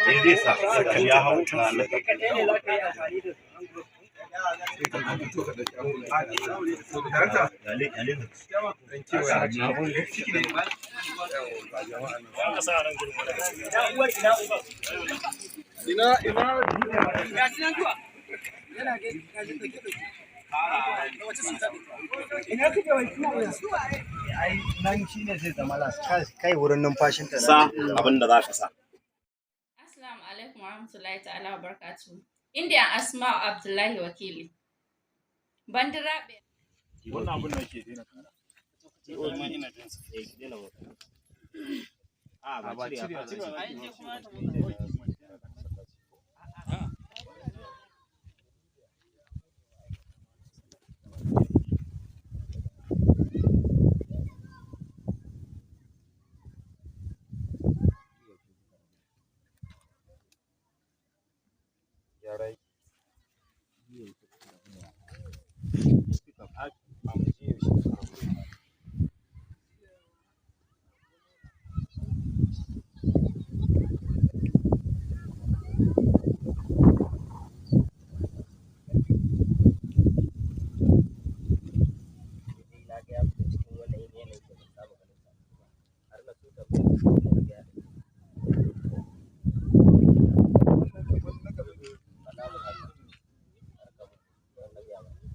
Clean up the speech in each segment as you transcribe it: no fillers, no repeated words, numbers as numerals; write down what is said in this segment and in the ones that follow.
Zai sa sakal ya hau na. Ina ina. Ai nan shine zai zama last kai wurin numfashin ta. Sa abin da za ka sa. Assalamu alaikum warahmatullahi ta'ala wa barakatuhu. Inde am Asma'u Abdullahi Wakili. Bandiraɓe. Wannan abin da ke daina kara. A ba cire ba. Na ga ya fita cikin wani yanayi da ban saba ganin sa ba, har na so tambayar sa, sai na ga ya faɗa min haka har ka mutu don na gaya maka.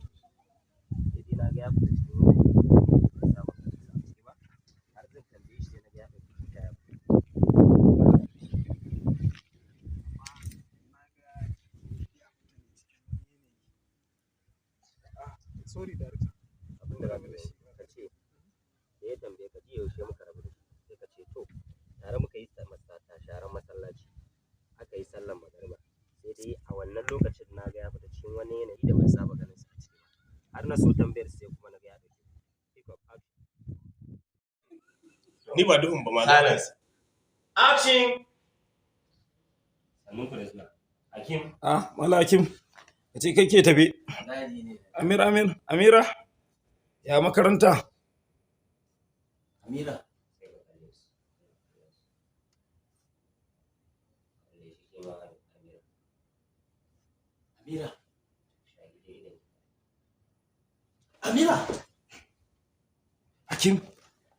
Sai dai na ga ya fita cikin wani yanayi da ban saba ganin sa a ciki ba, har zan tambaye shi, sai na ga ya ɗauki buta ya fita. Sorry, director. Abin da za ka yi, ka ce da ya tambaye ka jiya yaushe muka rabu da shi, sai ka ce to, tare muka yi sharan masallaci, aka yi sallan magariba, sai dai a wannan lokacin na ga ya fita cikin wani yanayi da ban saba ganin sa a ciki ba, har na so tambayar, sai kuma na ga ya ɗauki pick up action. Ni ba duhun ba ma. Silence, action. Sannun ku da zuwa, Hakim. Ah, Malakim, ka ce kai ke tafe. Amir, Amir, Amira, ya makaranta? Amira, sai ka kalle su, kalle shi ke ma. Amira, Amira, shagide idan. Amira. Hakim,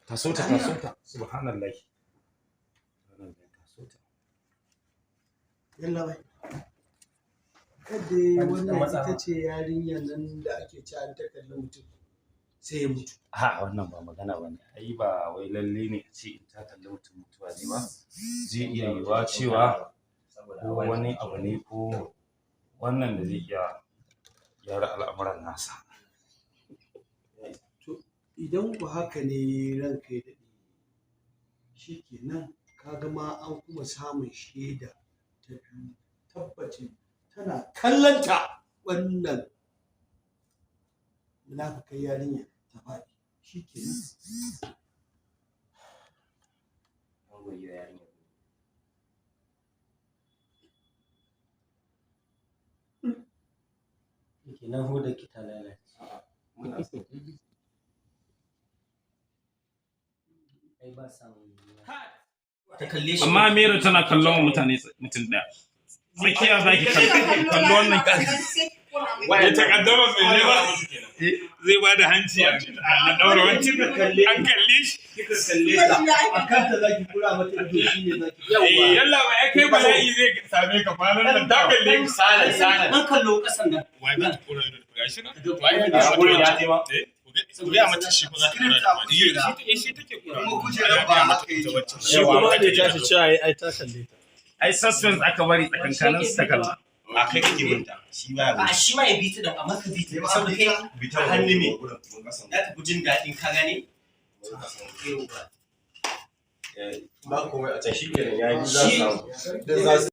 taso ta, taso ta. Subhanallah. Taso ta. Yalla bai. Kada wannan ita ce yarinyar nan da ake ci an ta kalli mutum sai ya mutu. A wannan ba magana ba ne. Ai ba wai lalle ne a ce in ta kalli mutum mutuwa ne ba. Zai iya yiwuwa cewa saboda ko wani abu ne ko wannan da zai iya gyara al'amuran nasa. To, idan ku haka ne, ranka ya daɗe, shi kenan, ka ga ma an kuma samun shaida ta biyu, tabbacin tana kallonta wannan munafukai yarinya ta faɗi, shi kenan. An goyi yarinyar. Kenan hodar ki ta lalace. Ai ba samun. Ta kalle shi. Amma Amira tana kallon wa mutane mutum ɗaya. Tsakiya za ki kalli wannan. Ya takaddama mai ne ba zai ba da hanci a daura wancan, an kalle shi. Kika kalle ta, a kanta za ki kura mata ido, shi ne za ki. Yalla ba ya kai, bala'i zai same ka kwanan nan, ta kalle ka. Silence, silence. An kallo kasan nan. Wai za ta kora ido, gashi nan. A gurin ya tema. Eh, ku ga mata shi ko za ta kora ido. Shi take kora. Kuma kujerar ba haka yake ba. Shi kuma da ya tashi. Cewa ai ta kalle ta. Ai suspense aka bari tsakankanin su ta kalla. A kai kake binta. Shi ba A shi ma ya bi ta da, amma ka bi ta saboda kai bi ta a hannu me gurin. za ta fi jin daɗin, ka gane? Ba komai a can, shi kenan, ya yi za su samu. Da za su